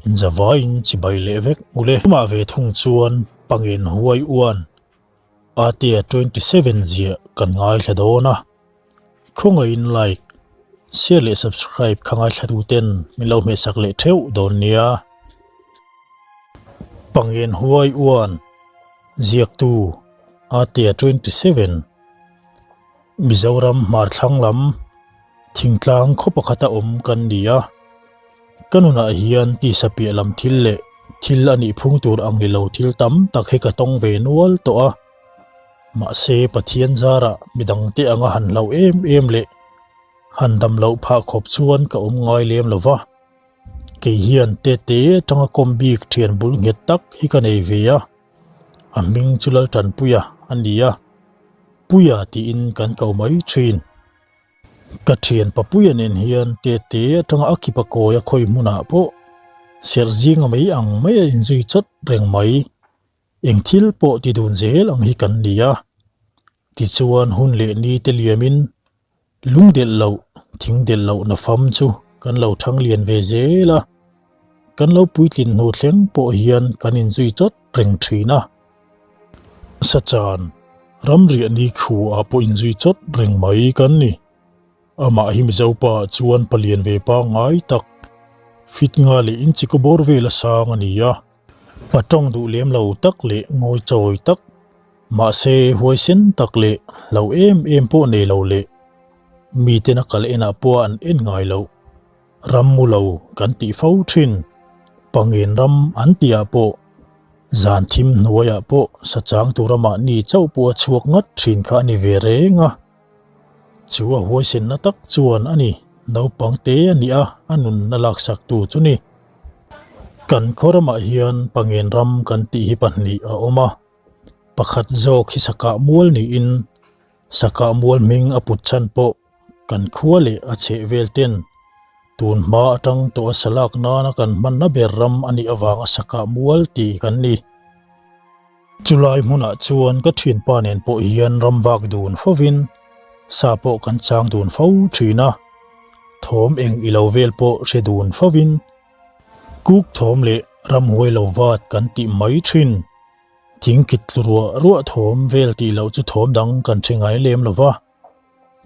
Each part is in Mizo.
Zavaiin chibai leh vek ule. Tumah ve thung chuan Pangen Huai Uan Atea 27 ziah kan ngaithla dawn a. Khawngaihin like, share leh subscribe kha ngaithla tuten min lo hmehsak leh theuh dawn nia. Pangen Huai Uan ziaktu Atea 27 Mizoram hmarthlang lam thingtlang khaw pakhata awm kan ni a. Ka nunah hian tisa piah lam thil leh thil a nih phung tur ang ni lo thil tam tak hi ka tawng ve nual tawh a. Mahse Pathian zarah midangte anga han hlauh em em leh han dam loh phah khawp chuan ka awm ngai lem lo va. Kei hian tete atanga kawm bik thian bul nghet tak hi ka nei ve a. A hming chu Laltanpuia a ni a, Puia tiin kan ko mai thin. Ka thian Papuia nen hian tete atanga a kipa kawi a khawi hmunah pawh serh zinga mai ang mai a inzui chawt reng mai. Eng thil pawh ti dun zel ang hi kan ni a. Tichuan hun leh ni te liamin lung delh loh, thing delh loh na fam chu kan lo thang lian ve zel a. Kan lo puitlin hnu thleng pawh hian kan inzui chawt reng thin a. Sachan, ramriah ni khu ah pawh inzui chawt reng mai kan ni. Amah hi Mizo pa ah chuan palian ve pangngai tak, fit nga leh inchikaw bawr vel a sang a ni a. Pa tawng duh lem lo tak leh ngawi chawi tak, mahse huaisen tak leh hlo em em pawh nei lo leh miten a kal enah pawh an en ngai loh. Ram mu lo kan tih fo thin. Pangin ram an tihah pawh zan thim hnuaiah pawh sa chang tura mahni chauh pawh a chhuak ngat thin kha a ni ve reng a. Chu a huaisenna tak chuan a ni, naupang te a nih a, a nunna laksaktu chu ni. Kan khaw ramah hian Pangen ram kan tih hi pahnih a awm a, pakhat zawk hi Sakah mual niin Sakah mual hming a put chhan pawh kan khua leh a chheh vel ten tun hma atang tawh a salak nana kan hmanna ber ram a nih avanga Sakah mual tih kan ni. Chulai hmunah chuan ka thianpa nen pawh hian ram vak dun fovin sa pawh kan chang dun fo thin a, thawm eng ilo vel pawh hre dun fovin kuk thawm leh ramhuai lo vat kan tih mai thin. Thing kit tlu ruah ruah thawm vel tih loh chu thawm dang kan hre ngai lem lo va.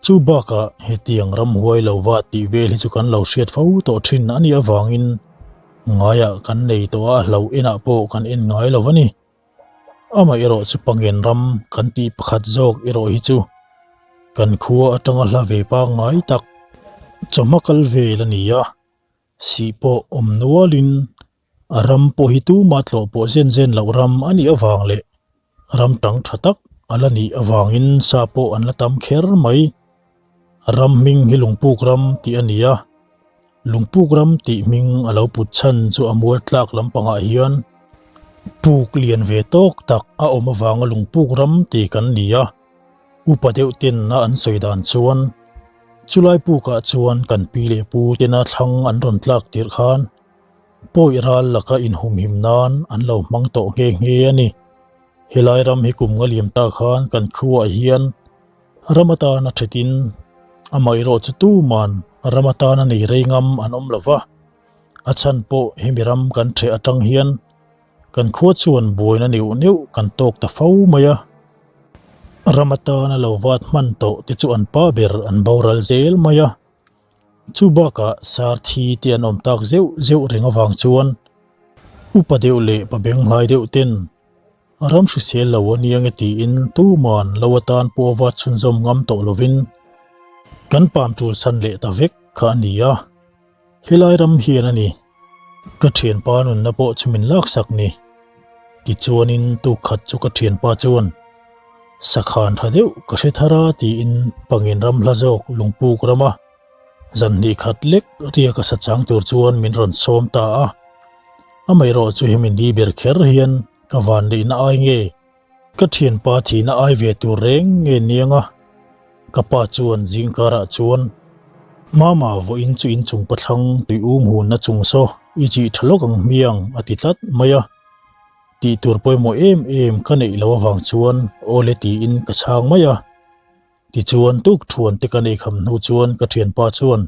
Chu bakah hetiang ramhuai lo va tih vel hi chu kan lo hriat fo tawh thin a nih avangin ngaiah kan nei tawh a, hlo enah pawh kan en ngai lo a ni. Amah erawh chu Pangen ram kan tih pakhat zawk erawh hi chu kan khua atanga hla ve pangngai tak chawhma kal vel a ni a, sih pawh awm nualin A ram pawh hi tumah tlawh pawh zen zen loh ram a nih avang leh ram tang tha tak a la nih avangin sa pawh an la tam kher mai. Ram hming hi Lungpuk ram tih a ni a, Lungpuk ram tih hming a lo put chhan chu a mual tlak lampangah hian puk lian ve tawk tak a awm avanga Lungpuk ram ti kan ni a. Upa deuh ten a an sawi dan chuan chulai pukah chuan kan pi leh pu tena thlang an rawn tlak tirh khan Pawi ral laka inhumhim nan an lo hmang tawh nghe nghe a ni. Helai ram hi kum nga liam ta khan kan khuaah hian ram atana thetin amaherawh chu tuman ram atana nei rei ngam an awm lo va. A chhan pawh hemi ram kan theh atang hian kan khua chuan buaina neuh neuh kan tawk ta fo mai a. Ram atana lo vat hman tawh te chu an pa ber an boral zel mai a. Chu bakah sar thi te an awm tak zeuh zeuh reng avang chuan upa deuh leh pa benghlai deuh ten ram hrisel lo a nia nge tiin tuman lo atan pawh va chhunzawm ngam tawh lovin kan pam tul san leh ta vek kha a ni a, helai ram hian a ni. Ka thianpa nunna pawh chu min laksak ni. Tichuanin tukkhat chu ka thianpa chuan Sakhan tha deuh ka hre thar a tiin Pangin ram hla zawk Lungpuk rama zan hnih khat lek riak a sa chang tur chuan min rawn sawm ta a. Amaherawh chu hemi ni ber kher hian ka van neihna ai nge ka thianpa thihna ai ve tur reng nge niang a? Ka pa chuan zingkarah chuan Mama vawiin chu inchung pathlang tui um hunna chung saw i chih tha lawk ang hmiang a ti tlat mai a. Tih tur pawimawh em em ka neih loh avang chuan awle tiin ka chhang mai a. Tichuan tuk thuan te ka nei kham hnu chuan ka thianpa chuan.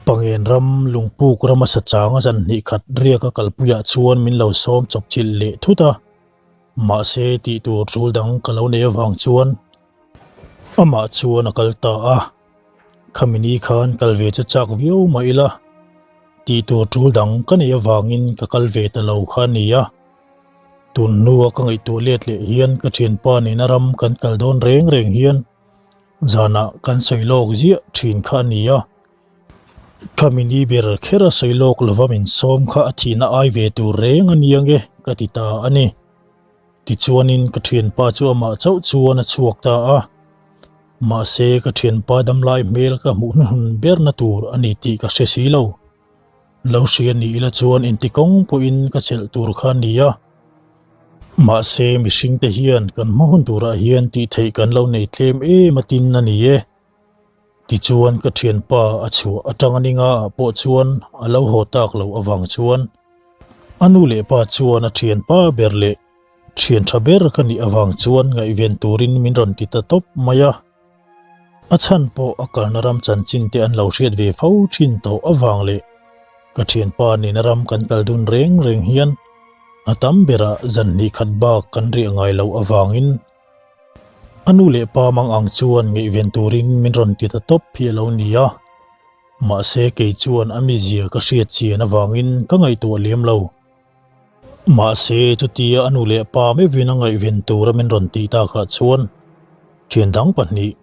Pangen ram lungpuk rama sachang a zan hnih khat riak a kalpuiah chuan min lo sawm chawp chilh leh thut a, mahse tih tur tul dang ka lo nei avang chuan amah chuan a kal ta a. Khami ni khan kal ve chu chak viau mah ila, tih tur tul dang ka neih avangin ka kal ve ta lo kha a ni a. Tun hnua ka ngaihtuah let leh hian ka thianpa nena ram kan kal dawn reng reng hian zanah kan sawi lawk ziah thin kha a ni a. Khami ni ber kher a sawi lawk lova min sawm kha a thihna ai ve tur reng a ni ange ka ti ta a ni. Tichuanin ka thianpa chu amah chauh chuan a chhuak ta a. Mahse ka thianpa damlai hmel ka hmuh hnuhnun berna tur a ni tih ka hre si lo. Lo hria ni ila chuan inti kawng pawhin ka chelh tur kha a ni a. Mahse mihring te hian kan hma hun turah hian tih theih kan lo nei tlem em atin a ni e. Tichuan ka thianpa a chhuah atanga ninga ah pawh chuan a lo haw tak loh avang chuan a nu leh pa chuan a thianpa ber leh thian tha ber ka nih avang chuan ngaihven turin min rawn ti ta tawp mai a. A chhan pawh a kalna ram chanchin te an lo hriat ve fo thin tawh avang leh ka thianpa nena ram kan kal dun reng reng hian a tam berah zan hnih khat bak kan riah ngai loh avangin a nu leh pa mang ang chuan ngaihven turin min rawn ti ta tawp hi a lo ni a. Mahse kei chuan a mizia ka hriat chian avangin ka ngaihtuah lem lo. Mahse, chutia a nu leh pa meuhin a ngaihven tura min rawn tih takah chuan thian dang pahnih,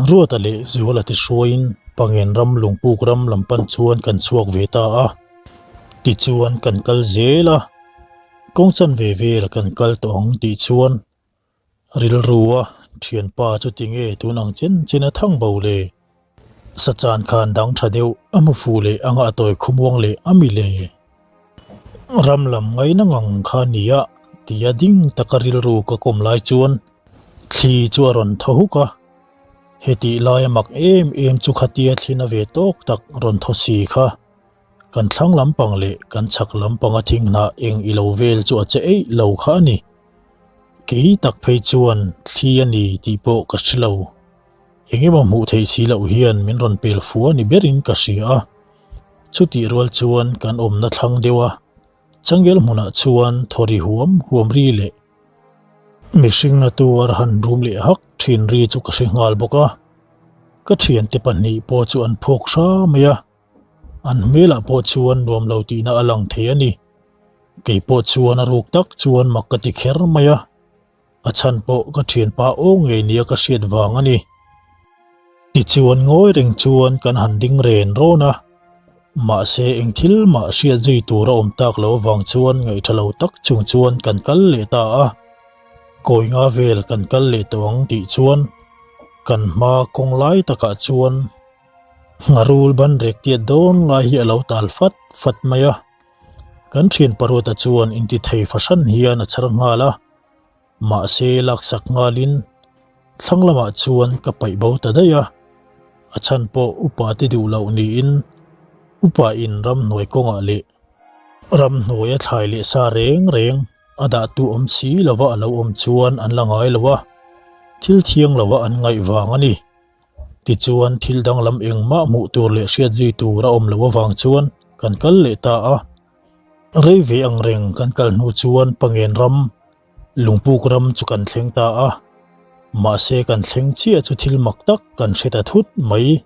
Ruata leh Zuala te hruaiin Pangen ram Lungpuk ram lam pan chuan kan chhuak ve ta a. Tichuan kan kal zel a, kawng chanve vel kan kal tawh ang tih chuan Rilru a, thianpa chu tinge tun ang chen chen a thang bo le? Sachan khan dang tha deuh a hmu fuh leh anga a tawi khumuang leh a mi le? Ram lam ngaina ngang kha nia tia ding taka rilru ka kawm lai chuan thli chu a rawn thaw huk a. Hetih laia mak em em chu khatia thlina ve tawk tak rawn thaw si kha. Kan thlang lampang leh kan chhak lampanga thing hnah eng i lo vel chu a che eih lo kha a ni. Kei tak phei chuan thli a ni tih pawh ka hre lo. Eng emaw hmuh theih si loh hian min rawn pel fu a ni berin ka hria a. Chutih rual chuan kan awmna thlang deuh a, changel hmunah chuan thaw ri huam huam ri leh mihring na tuar han rum leh hak thin ri chu ka hre nghal bawk a. Ka thiante pahnih pawh chu an phawk hra mai a. An hmelah pawh chuan nuam lo tihna a lang thei a ni. Kei pawh chuan a ruk tak chuan mak ka ti kher mai a, a chhan pawh ka thianpa aw ngei nia ka hriat vang a ni. Tichuan ngawi reng chuan kan han ding ren rawn a, mahse eng thil mah hriat zui tur a awm tak loh avang chuan ngaihṭha lo tak chung chuan kan kal leh ta a. Kawi nga vel kan kal leh tawh ang tih chuan kan hma kawng lai takah chuan Ngharul ban rek tiat dawn lai hi a lo tal fat fat mai a, kan thian Paruata chuan intithei fahran hian a chhar nghal a, mahse laksak nghalin thlang lamah chuan ka paih bo ta daih a, a chhan pawh upa te duh loh niin upa in ramhnuai kawngah leh ramhnuai a thlai leh sa reng reng a dah tu awm si lova a lo awm chuan an la ngai lo a, thil thiang lova an ngaih vang a ni. Tichuan thil danglam engmah hmuh tur leh hriat zui tur a awm loh avang chuan kan kal leh ta a. Rei ve ang reng kan kal hnu chuan Pangen ram, Lungpuk ram chu kan thleng ta a. Mahse kan thleng chiah chu thil mak tak kan hre ta thut mai.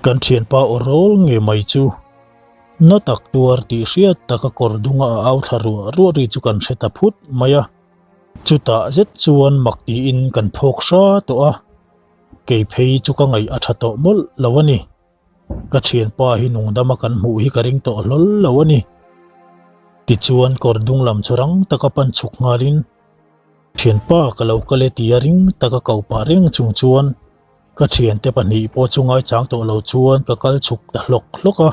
Kan thianpa aw rawl nge mai chu na tak tuar tih hriat taka kawr dunga a au thla ruah ruah ri chu kan hre ta phut mai a. Chutah zet chuan mak tiin kan phawk hra tawh a. Kei phei chu ka ngaih a tha tawh mawlh lo a ni. Ka thianpa hi nungdama kan hmuh hi ka ring tawh hlawl lo a ni. Tichuan kawr dung lam chu rang taka pan chhuk nghalin, Thianpa ka lo kal e tia ring taka koh pah reng chung chuan ka thiante pahnih pawh chu ngaichang tawh lo chuan ka kal chhuk ta hlawk hlawk a.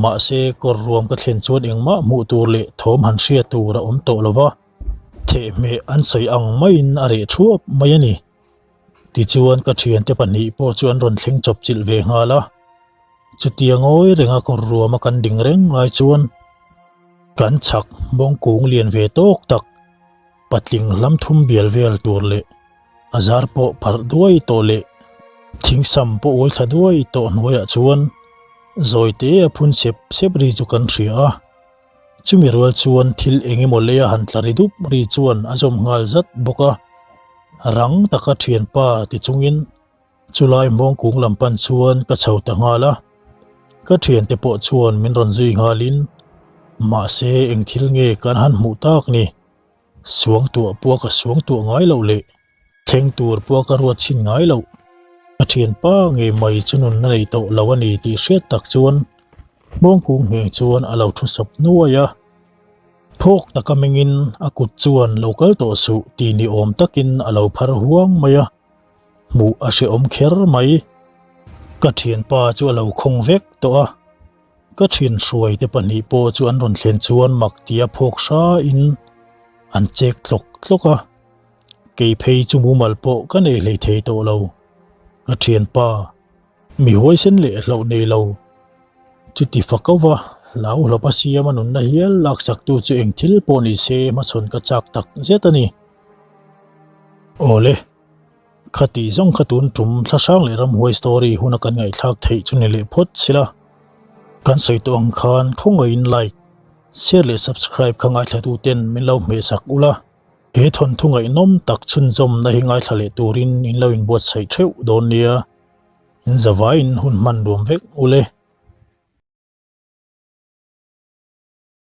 Mahse kawr ruam ka thlen chuan engmah hmuh tur leh thawm han hriat tur a awm tawh lo va, thehmeh an sawi ang maiin a reh thuap mai a ni. Tichuan ka thiante pahnih pawh chu an rawn thleng chawp chilh ve nghal a, chutia ngawi renga kawr ruama kan ding reng lai chuan kan chhak bawngkung lian ve tawk tak patling hlam thum bial vel tur leh a zar pawh pharh duai tawh leh thingsam pawh uai thla duai tawh hnuaiah chuan. Zawi te a phun sep sep ri chu kan hria a, chumi rual chuan thil eng emaw leia han tla ri dup ri chuan a zawm nghal zat bawk a, rang taka thianpa ti chungin chulai hmawngkung lam pan chuan ka chho ta nghal a, ka thiante pawh chuan min rawn zui nghalin mahse eng thil nge kan han hmuh tak ni, suangtuah pawh ka suangtuah ngai loh leh. Thleng tur pawh ka ruat chhin ngai loh. Ka thianpa ngei mai chu nunna nei tawh lo a ni tih hriat tak chuan Hmawngkung ngheng chuan a lo thu sawp nuai a. Phawk taka mengin a kut chuan lo kal tawh suh tih ni awm takin a lo phar huang mai a, hmuh a hrehawm kher mai. Ka thianpa chu a lo khawng vek tawh a, ka thian hruai te pahnih pawh chu an rawn thlen chuan mak tia phawk hrain an chek tlawk tlawk a. Kei phei chu mumal pawh ka nei hlei thei tawh lo. Ka thianpa, mi huaisen leh hlauh nei lo. Chuti fak ova, hlau hlawp a siam a nunna hial laksaktu chu eng thil pawh ni se hmachhawn ka chak tak zet a ni. Awle, khati zawng kha tun tum thlahrang leh ramhuai story huna kan ngaihthlak theih chu ni leh phawt sila. Kan sawi tawh ang khan khawngaihin like, share leh subscribe kha ngaithlatuten min lo hmehsak ula. He thawnthu ngaihnawm tak chhunzawmna hi ngaithla leh turin in lo inbuatsaih theuh dawn nia. In zavaiin hun hman nuam vek ule.